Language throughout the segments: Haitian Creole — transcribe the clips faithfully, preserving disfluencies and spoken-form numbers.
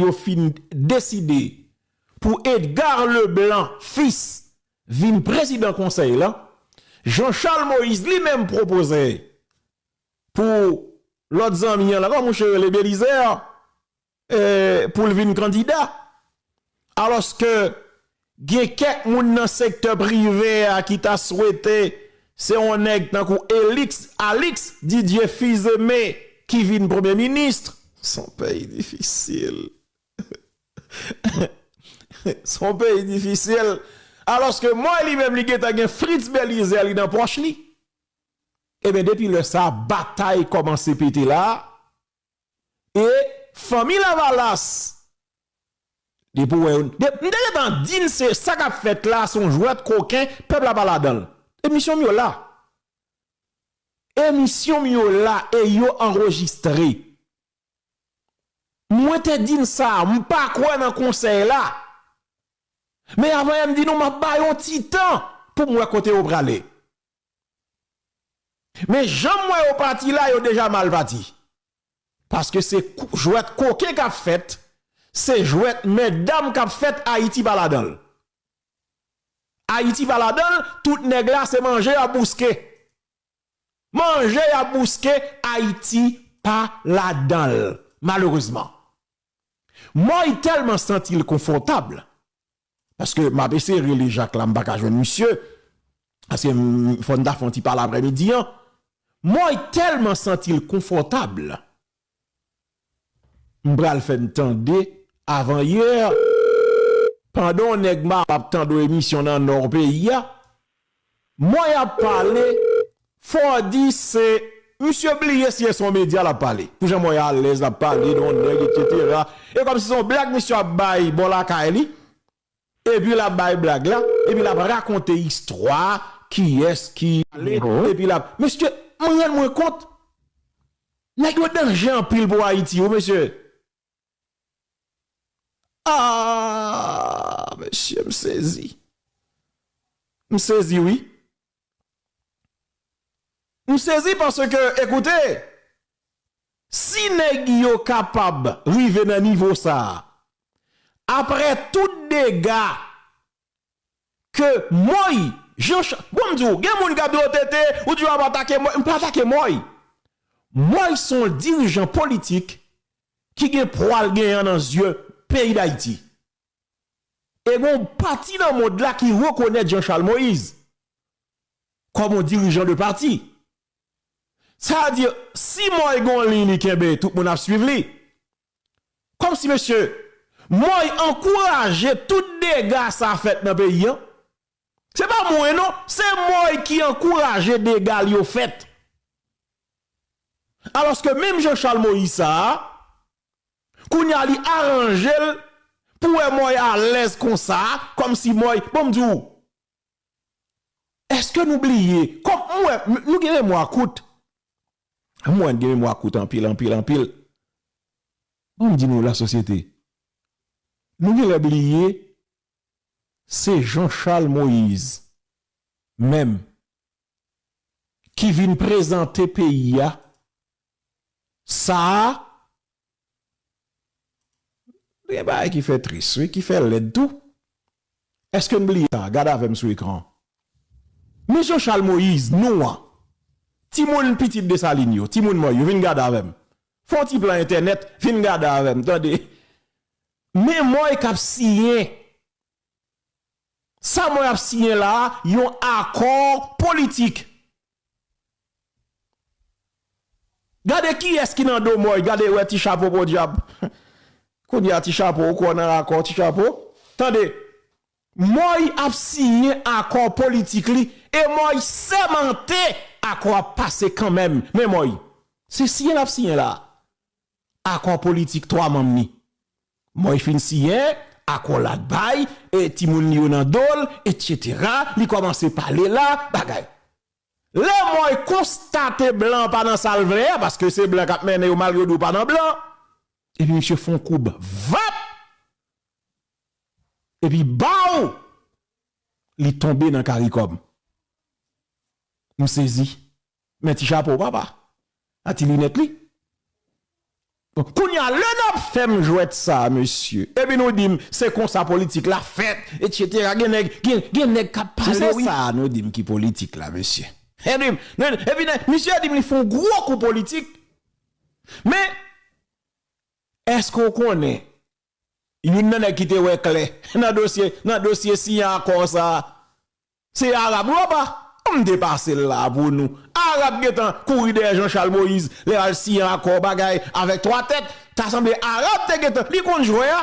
yo fin deside pou Edgar Leblanc Fils vin prezidan konsèy la, Jean Charles Moïse li menm pwopoze pou lòt zanmi an la, kòman mouche rele, Belizaire, eh, pou l vin kandida. Alòske gen kèk moun nan sektè prive a ki ta swete se yon nèg tankou Elix, Alix Didier Fils-Aimé ki vin premye minis. Se yon peyi difisil. Se yon peyi difisil. Alòske Moy li menm li gentan gen Fritz Belizaire li nan pòch li. Ebyen, depi lè sa, batay kòmanse pete la. E fanmi Lavalas, depi w wè yo, de- m te gentan di n se sa k ap fèt la, se yon jwèt koken, pèp la pa ladan l. Emisyon m yo la. Emisyon m yo la e yo anrejistre. Mwen te di n sa, m pa kwè nan konsèy la. Men avan yè m di nou, m ap ba yo yon ti tan pou m wè kote yo prale. Men jan m wè yo pati la, yo deja mal pati. Paske se kou- jwèt koken k ap fèt, se jwèt mètdam k ap fèt, Ayiti pa ladan l. Ayiti pa ladan l, tout nèg la se manje y ap bouske. Manje y ap bouske, Ayiti pa ladan l, malerezman. Moy tèlman santi l konfòtab, paske m ap eseye rele Jak la, m pa ka jwenn misye, paske m- fò n ta fè yon ti pale aprèmidi an. Moy tèlman santi l konfòtab, m pral fè n tande avan yè, pandan yon nèg ma ap tande yon emisyon nan nò peyi a, Moy ap pale, fò di se misye bliye si e se yon medya l ap pale. Pou jan Moy alèz l ap pale de yon nèg, etsetera. E kòmsi se yon blag misye ap bay bò lakay li. Epi l ap bay blag la, epi l ap rakonte istwa, kiyès ki ale, epi l ap, mesye, mwen rann mwen kont, nèg yo danje anpil pou Ayiti, wi, mesye. Ah, mesye, m sezi. M sezi, wi. M sezi paske, ekoute, si nèg yo kapab rive nan nivo sa a, apre tout dega ke Moy, Jean Cha-, bon, m di w, gen moun k ap di w, T T, ou di w ap atake Moy, m pa atake Moy. Moy se yon dirijan politik ki gen pwa l genyen an nan zye peyi Dayiti. E gen yon pati nan mond la ki rekonèt Jean Charles Moïse kòm yon dirijan de pati. Sa vle di, si Moy gen yon liy li kenbe, tout moun ap swiv li. Kòmsi, mesye, Moy ankouraje tout dega sa fèt nan peyi an. Se pa mwen, non, se Moy ki ankouraje dega l yo fèt. Alòske menm Jean Charles Moïse sa a, kounye a li aranje l pou wè Moy alèz konsa, kòmsi Moy, bon, m di w, èske nou bliye, kòm m wè, m- nou gen memwa kout. M wè n gen memwa kout anpil, anpil, anpil. Bon, m di nou, lasosyete, nou genlè bliye, se Jean Charles Moïse menm ki vin prezante peyi a sa a. Gen bagay ki fè tris, wi, ki fè lèd tou. Èske n bliye sa? Gade avè m sou ekran. Men Jean Charles Moïse, nou an. Timoun pitit Desalin yo, timoun Moy yo, vin gade avè m. Fè yon ti plan entènèt, vin gade avè m, tande. Men Moy k ap siyen. Sa Moy ap siyen la a, yon akò politik. Gade kiyès ki nan do Moy, gade wè ti chapo podyab. Kounye a ti chapo, ou kwè nan akò ti chapo? Tande, Moy ap siyen akò politik li, e Moy sèmante akò ap pase kanmenm. Men Moy, se siyen l ap siyen la. Akò politik twa manm ni. Moy fin siyen, akò la bay, e timoun li yo nan do l, etsetera. Li kòmanse pale la, bagay. Lè Moy konstate blan pa nan sa l vle a, paske se blan k ap mennen yo malgre yo di w pa nan blan, epi misye fè yon koub, vap! Epi baw! Li tonbe nan karikòm. M sezi. Men ti chapo papa. A ti linèt li. Kounye a, lè n ap fè m jwèt sa, mesye, epi nou di m se konsa politik la fèt, etsetera. Gen nèg, gen, gen nèg k ap pale, wi. Se sa nou di m ki politik la, mesye. Epi, epi nèg, misye di m li fè yon gwo kou politik. Men, èske w konnen, youn nan nèg ki te wè klè nan dosye, nan dosye siyen akò sa a, se Arab, wi papa. M te pase l la pou nou. Arab gentan kouri dèyè Jean Charles Moïse lè y al siyen akò bagay avèk Twa Tèt. Ta sanble Arab te gentan, li konn jwè a.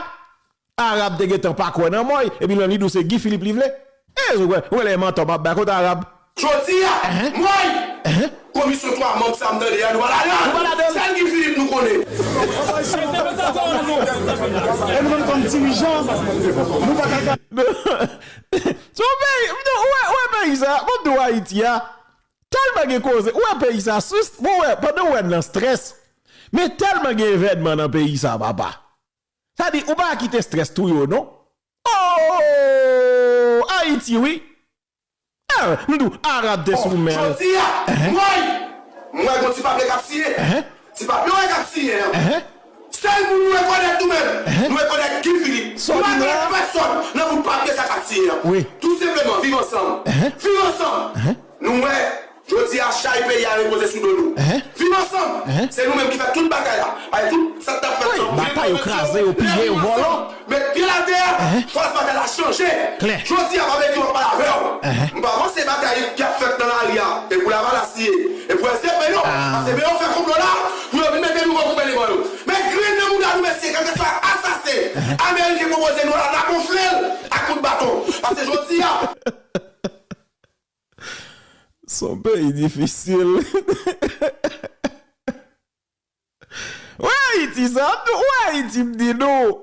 Arab te gentan pa kwè nan mòy, epi lè li di w se Guy Philippe li vle. E, ou wè, ou wè lè mantò m ap bay kote Arab. Jodi a, mòy, komisyon twa manm sa m tande a, nou pa ladan. Nou pa ladan. Sèl Guy Philippe nou konnen. E nou menm kòm dirijan, nou pa ka. Se yon peyi, ou wè, ou wè peyi sa, mwen di w Ayiti a, tèlman gen koze, ou wè peyi sa, sou, ou wè, pandan w wè l nan strès, men tèlman gen evènman nan peyi sa, papa. Sa di, ou pa kite strès touye w, non. Oh, Ayiti, wi. Ah, m di w, Arab te sou men l. Jodi a, mwen, mwen gon ti papye k ap siyen. Ti papye w wè k ap siyen an. Sèl moun nou rekonèt nou menm, nou rekonèt Guy Philippe. Nou pa gen pèsòn nan bout papye sa k ap siyen an. Wi. Tou senpleman, viv ansanm. Viv ansanm. Nou wè, jodi a, chay peyi a repoze sou do nou. Viv ansanm. Se nou menm ki fè tout bagay la. Paske tout sa k t ap fèt nan batay yo kraze, yo piye, yo vòlò. Met pye l atè a, fòs batay la chanje. Klè. Jodi a, pa vle di w ap pale avè w. M pa panse batay ki ap fèt nan lari a, e pou Lavalas li ye, e pou S D P yo, paske men yo fè konplo la, pou yo vin mete nou gon gouvènman yo. Men grenn nan mouda nou, mesye, kèlkeswa asasen ameriken pwopoze nou la, n a gonfle l ak kout baton. Paske jodi a, Se yon peyi difisil. Wè Ayiti sa, wè Ayiti m di nou.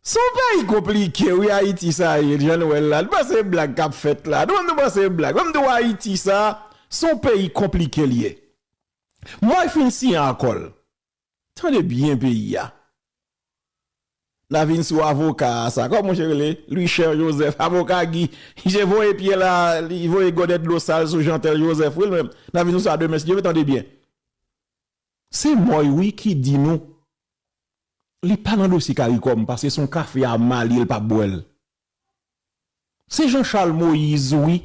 Se yon peyi konplike, wi, Ayiti sa ye, jan nou wè l la. Nou panse se blag k ap fèt la. Nou menm nou panse se blag. Menm nou Ayiti sa, se yon peyi konplike l ye. Mwen fin siyen akò l. Tande byen peyi a. N a vin sou avoka a sa. Kòman monchè rele? Louis Cher Joseph. Avoka Guy. Misye voye pye la, li voye gòdèt dlo sal sou Jeantel Joseph, wi, l menm. N a vin sou sa demen, si Dye vle, tande byen. Se Mòy, wi, ki di nou. Li pa nan dosye Karikòm, paske se yon kafe a mal ye, l p ap bwè l. Se Jean Charles Moïse, wi.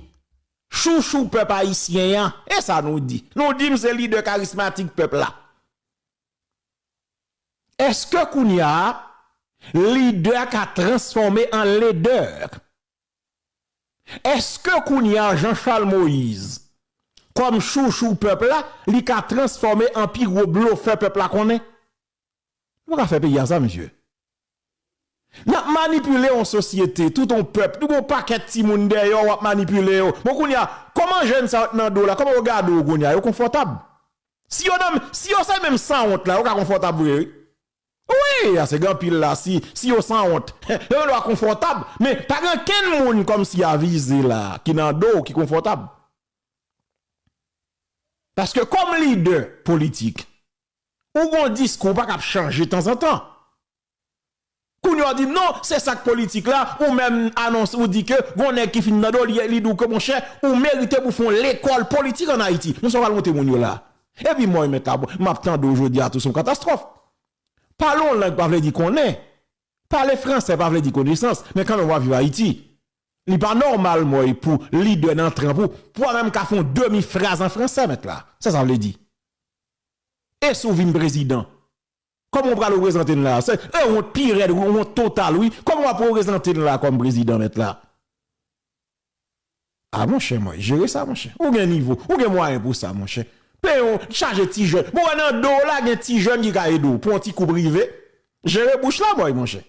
Chouchou pèp ayisyen an. E sa nou di. Nou di m se lidè karismatik pèp la. Èske kounye a, lidè ka transfòme an ledè? Èske kounye a, Jean Charles Moïse, kòm chouchou pèp la, li ka transfòme an pi gwo blofè pèp la konnen? Nou pa ka fè peyi a sa, mesye. N ap manipile yon sosyete, tout yon pèp. Nou gon pakèt timoun dèyè w, w ap manipile yo. Bon, kounye a, kòman jèn sa yo t nan do w la, kòman yo gade w kounye a? Yo konfòtab. Si yo nan, si yo se menm sanwont la, yo ka konfòtab vre, wi. Wi, a se gen anpil la, si, si yo sanwont, yo gen dwa konfòtab, men pa gen kenn moun kòmsi a vize la, ki nan do w, ki konfòtab. Paske kòm lidè politik, ou gon diskou ou pa ka ap chanje tanzantan. Kounye a w di m non, se sa k politik la, ou menm anons, ou di ke gon nèg ki fin nan do, li, li di w ke monchè, ou merite pou w fè yon lekòl politik ann Ayiti. Men sa w pral montre moun yo la. Epi mwen, mèt la, m ap tande w jodi a tou, se yon katastwòf. Pale yon lang pa vle di konnen. Pale fransè pa vle di konesans, men kanmenm w ap viv Ayiti. Li pa nòmal, mwen, pou lidè nan tranp ou, pou w menm ka fè yon demi fraz an fransè, mèt la. Sa sa vle di? E si w vin prezidan? Kòman w pral reprezante n la? Se, e wont pi rèd, wont total, wi. Kòman w ap reprezante n la kòm prezidan, mèt la? A, monchè, mwen, jere sa, monchè. Ou gen nivo, ou gen mwayen pou sa, monchè. Peye yon, chaje ti jèn. Bon, wè nan do w la, gen ti jèn ki ka ede w. Pran yon ti kou prive. Jere bouch la, mwen, monchè.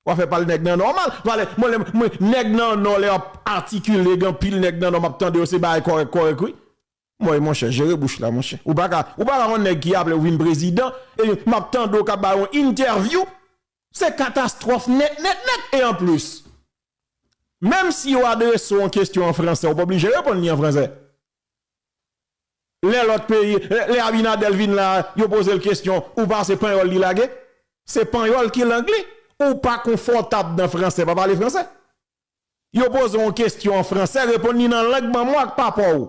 W ap fè pale nèg nan nòmal. Pale, mwen, mwen, mwen, nèg nan nò, lè y ap atikile, gen anpil nèg nan nò, m ap tande yo, se bagay kòrèk, kòrèk, wi. Mwen, monchè, jere bouch la, monchè. Ou pa ka, ou pa ka yon nèg ki aple ou vin prezidan, e m ap tande w k ap bay yon entèvyou, se katastwòf nèt, nèt, nèt. E anplis, menm si yo adrese w yon kesyon an fransè, ou pa oblije reponn li an fransè. Lè lòt peyi, lè, lè Abinader vin la, yo poze l kesyon, ou pa se panyòl li lage? Se panyòl ki lang li. Ou pa konfòtab nan fransè, pa pale fransè. Yo poze w yon kesyon an fransè, reponn li nan lang manman w ak papa w.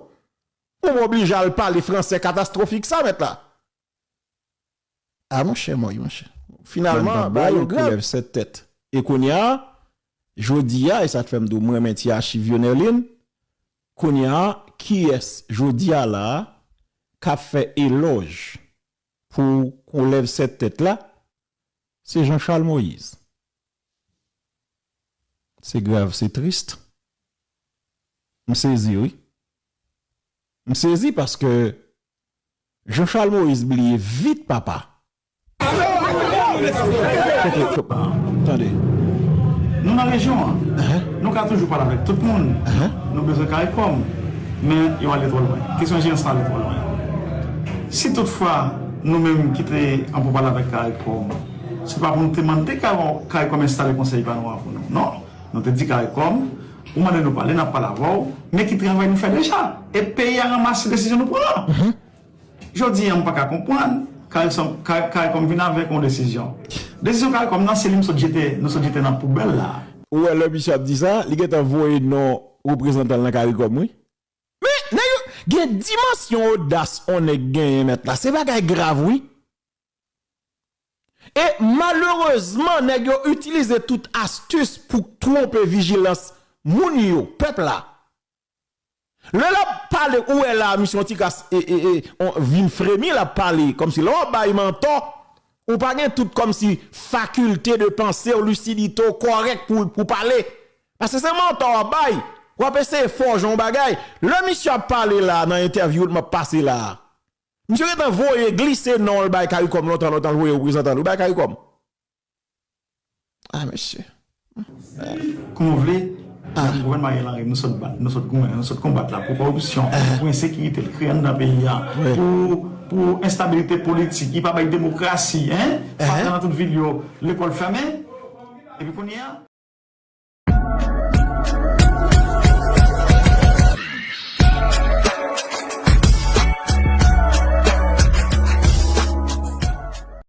Ou pa oblije al pale fransè katastwofik sa, mèt la. A, monchè, mòy, monchè. Finalman, bagay yo grav. Koulèv sèt tèt. E kounye a, jodi a, e sa k fè m di w, mwen renmen ti achiv yo, Nerlin. Kounye a, kiyès, jodi a la a, k ap fè elòj pou koulèv sèt tèt la? Se Jean Charles Moïse. Se grav, se tris. M sezi, wi. M sezi paske Jean Charles Moïse bliye vit, papa. Tande. Nou nan rejyon an. Nou ka toujou pale avèk tout moun. Nou bezwen Karikòm. Men yo ale twò lwen. Kesyon jeyans la ale twò lwen. Si toutfwa nou menm ki te an pou pale avèk Karikòm, se pa pou nou te mande Karikòm enstale konsèy pa nou an pou nou. Non. Nou te di Karikòm, ou mande nou pale, n ap pale avè w, men ki travay nou fè deja? E peyi a ranmase desizyon nou pran an. Jodi a, m pa ka konprann, Karikòm, Karikòm vin avèk yon desizyon. Desizyon Karikòm nan, se li m sot jete, nou sot jete nan poubèl la. Ou wè lè misye ap di sa, li gentan voye non reprezantan l nan Karikòm, wi. Men, nèg yo, gen dimansyon odas on nèg genyen, mèt la. Se bagay grav, wi. E malerezman, nèg yo itilize tout astis pou twonpe vijilans moun yo, pèp la. Lè l ap pale, ou wè la, misye yon ti kras, e, e, e, on, vin fremi, l ap pale, kòmsi lè w ap bay mantò, ou pa gen tout kòmsi fakilte de panse w, lisidite w kòrèk pou, pou pale. Paske se mantò w ap bay, w ap eseye fòje yon bagay. Lè misye ap pale la, nan entèvyou l m ap pase la a, misye gentan voye glise non l bay Karikòm lontan, lontan l voye reprezantan l, ou bay Karikòm. Ah, mesye. Kòman w vle, gouvènman Ariel Henry, nou sot bat, nou sot goumen, nou sot konbat la pou kòripsyon, pou ensekirite l kreye anndan peyi a, pou, pou enstabilite politik, li pa bay demokrasi, en? Fatra nan tout vil yo, lekòl fèmen. Epi kounye a,